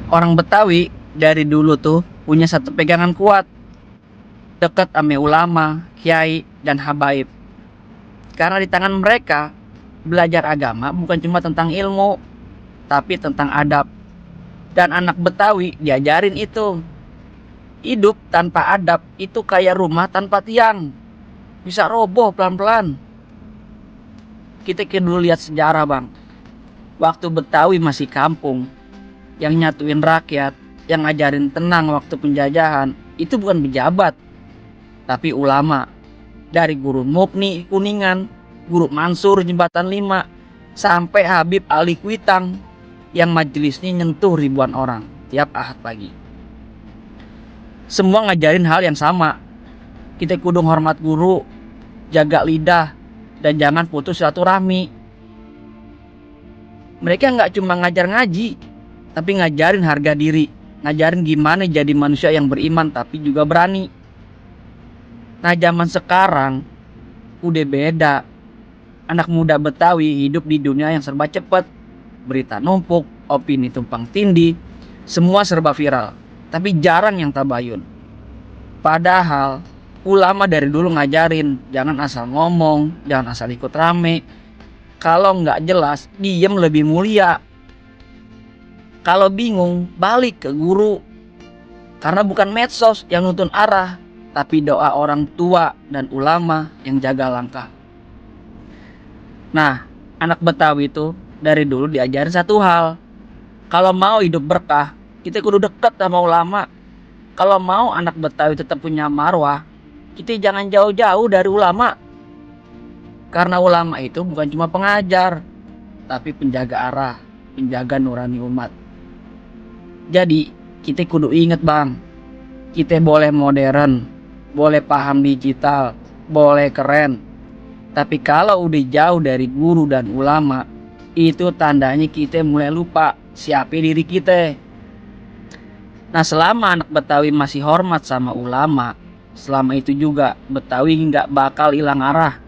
Orang Betawi dari dulu tuh punya satu pegangan kuat, dekat ame ulama, kiai, dan habaib. Karena di tangan mereka, belajar agama bukan cuma tentang ilmu, tapi tentang adab. Dan anak Betawi diajarin itu. Hidup tanpa adab itu kayak rumah tanpa tiang. Bisa roboh pelan-pelan. Kita dulu lihat sejarah bang. Waktu Betawi masih kampung, yang nyatuin rakyat, yang ngajarin tenang waktu penjajahan, itu bukan pejabat, tapi ulama. Dari Guru Mukni Kuningan, Guru Mansur Jembatan 5, sampai Habib Ali Kuitang yang majelisnya nyentuh ribuan orang tiap Ahad pagi. Semua ngajarin hal yang sama. Kita kudu hormat guru, jaga lidah, dan jangan putus silaturahmi. Mereka nggak cuma ngajar ngaji, tapi ngajarin harga diri, ngajarin gimana jadi manusia yang beriman tapi juga berani. Nah zaman sekarang udah beda. Anak muda Betawi hidup di dunia yang serba cepat. Berita numpuk, opini tumpang tindih, semua serba viral. Tapi jarang yang tabayun. Padahal ulama dari dulu ngajarin jangan asal ngomong, jangan asal ikut rame. Kalau nggak jelas, diem lebih mulia. Kalau bingung, balik ke guru. Karena bukan medsos yang nuntun arah, tapi doa orang tua dan ulama yang jaga langkah. Nah, anak Betawi itu dari dulu diajarin satu hal. Kalau mau hidup berkah, kita kudu deket sama ulama. Kalau mau anak Betawi tetap punya marwah, kita jangan jauh-jauh dari ulama. Karena ulama itu bukan cuma pengajar, tapi penjaga arah, penjaga nurani umat. Jadi, kita kudu inget bang, kita boleh modern, boleh paham digital, boleh keren. Tapi kalau udah jauh dari guru dan ulama, itu tandanya kita mulai lupa siapa diri kita. Nah selama anak Betawi masih hormat sama ulama, selama itu juga Betawi nggak bakal hilang arah.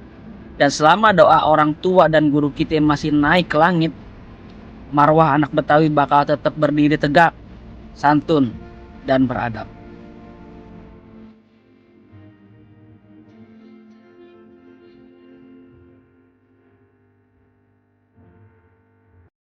Dan selama doa orang tua dan guru kita masih naik ke langit, marwah anak Betawi bakal tetap berdiri tegak, santun, dan beradab.